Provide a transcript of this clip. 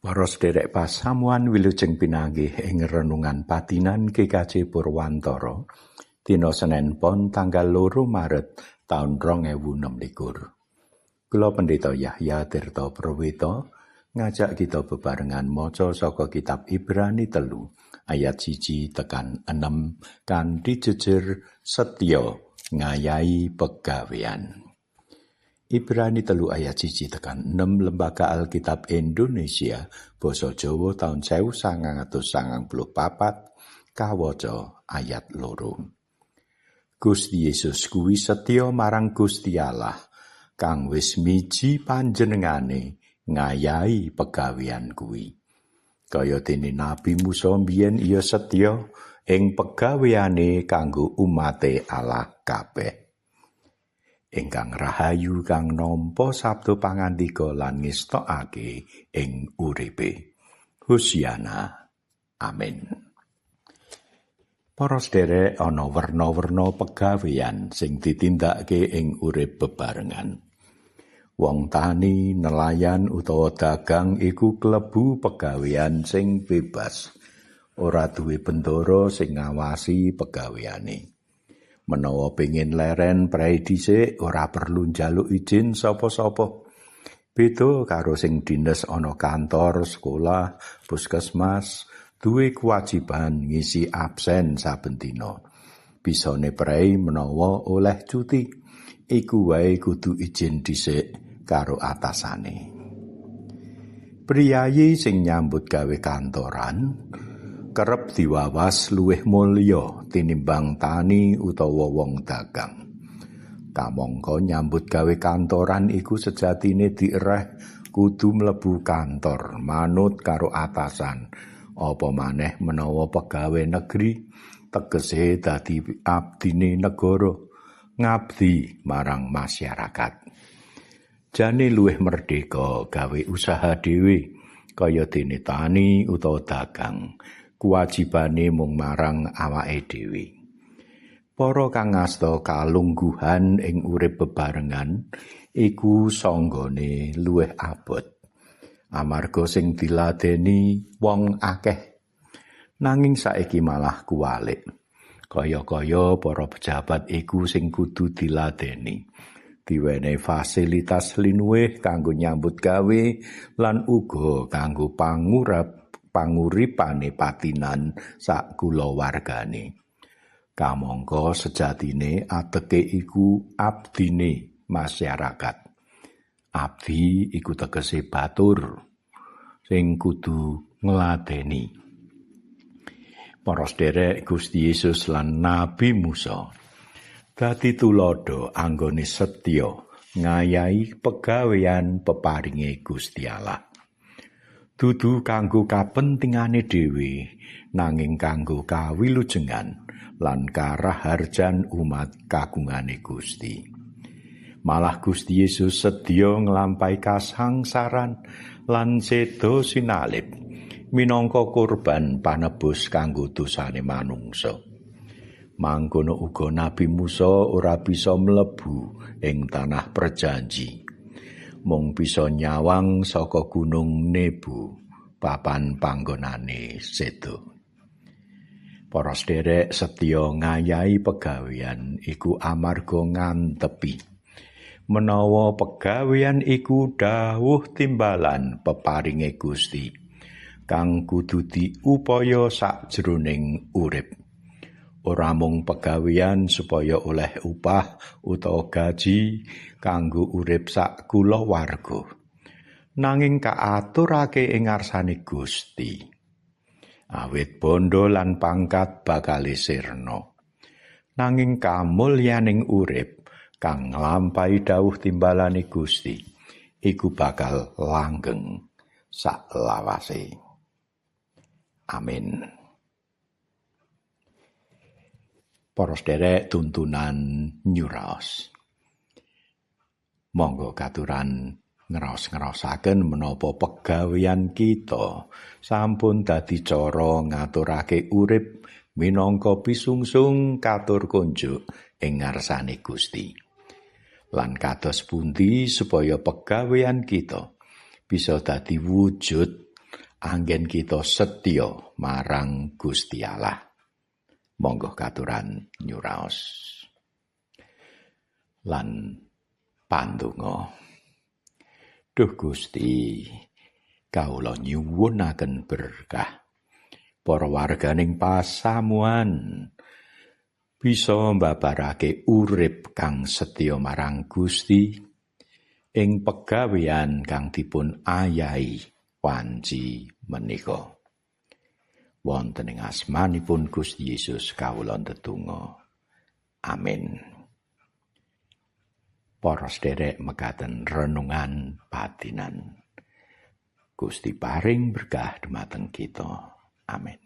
Para sederek pasamuan, wilujeng pinanggih ing renungan patinan GKJ Purwantara dina Senen Pon tanggal 2 Maret taun 2026. Kula Pendeta Yahya Tirta Prawita ngajak kita bebarengan maca saka kitab Ibrani 3 ayat 1 tekan 6 kanthi jejer setya ngayahi pegawean. Ibrani 3 ayat 1 tekan 6, Lembaga Alkitab Indonesia Basa Jawa taun 1994, kawaca ayat 2. Gusti Yesus kuwi setya marang Gusti Allah kang wis miji panjenengane ngayahi pegawean kuwi. Kaya dene Nabi Musa mbiyen iya setya ing pegaweane kanggo umate Allah kabeh. Ingkang rahayu kang nampa sabda pangandika lan ngestokake ing uripe. Hosiana. Amin. Para sederek, ana werna-werna pegawean sing ditindakake ing urip bebarengan. Wong tani, nelayan utawa dagang iku klebu pegawean sing bebas. Ora duwe bendara sing ngawasi pegaweane. Menawa pengin leren prei dhisik, ora perlu njaluk izin sapa-sapa. Beda karo sing dines ana kantor, sekolah, puskesmas, duwe kewajiban ngisi absen saben dina. Bisane prei menawa oleh cuti, iku wae kudu izin dhisik karo atasane. Priyayi sing nyambut gawe kantoran kerep diwawas luwih mulya tinimbang tani utawa wong dagang. Kamangka nyambut gawe kantoran iku sejatine diereh kudu mlebu kantor manut karo atasan. Apa maneh menawa pegawe negeri, tegese dadi abdine negara, ngabdi marang masyarakat. Jane luwih merdeka gawe usaha dhewe kaya dene tani utawa dagang. Kewajibane mung marang awake dhewe. Para kang ngasta kalungguhan ing urip bebarengan iku sanggane luwih abot. Amarga sing diladeni wong akeh. Nanging saiki malah kuwalik. Kaya-kaya para pejabat iku sing kudu diladeni. Diwenehi fasilitas linuwih kanggo nyambut gawe lan uga kanggo panguripane patinan sak kulawargane. Kamangka sejatine ateke iku abdine masyarakat. Abdi iku tegese batur sing kudu ngladeni. Para sederek, Gusti Yesus lan Nabi Musa dadi tuladha anggone setya ngayahi pegawean peparinge Gusti Allah. Dudu kanggo kapentingane dhewe, nanging kanggo kawilujengan lan karaharjan umat kagungane Gusti. Malah Gusti Yesus sedya nglampahi kasangsaran lan seda sinalib minangka korban panebus kanggo dosane manungsa. Mangkono uga Nabi Musa ora bisa mlebu ing tanah perjanji. Mung bisa nyawang saka gunung Nebo, papan panggonane sedo. Para sederek, setya ngayahi pegawean iku amarga ngantepi menawa pegawean iku dawuh timbalan peparinge Gusti kang kudu diupaya sakjroning urip. Ora mung pegawean supaya oleh upah utawa gaji kanggo urip sak kulawarga, nanging kaaturake ing ngarsane Gusti. Awit bondo lan pangkat bakal sirna, nanging kamulyaning urip kang nglampahi dawuh timbalane Gusti iku bakal langgeng sak lawase. Amin. Para sederek, tuntunan nyuraos. Monggo katuran ngraos-ngraosaken menapa pegawean kita sampun dadi cara ngaturake urip minangka pisungsung katur kunjuk ing ngarsane Gusti. Lan kados pundi supaya pegawean kita bisa dadi wujud Anggen kita setya marang Gusti Allah. Monggo katuran nyuraos. Lan pandonga. Duh Gusti, kawula nyuwunaken berkah para warganing pasamuan bisa mbabarake urip kang setya marang Gusti ing pegawean kang dipun ayahi wanci menika. Wonten ing asmanipun Gusti Yesus kawula ndedonga. Amin. Para sederek, mekaten renungan patinan. Gusti paring berkah dumateng kita. Amin.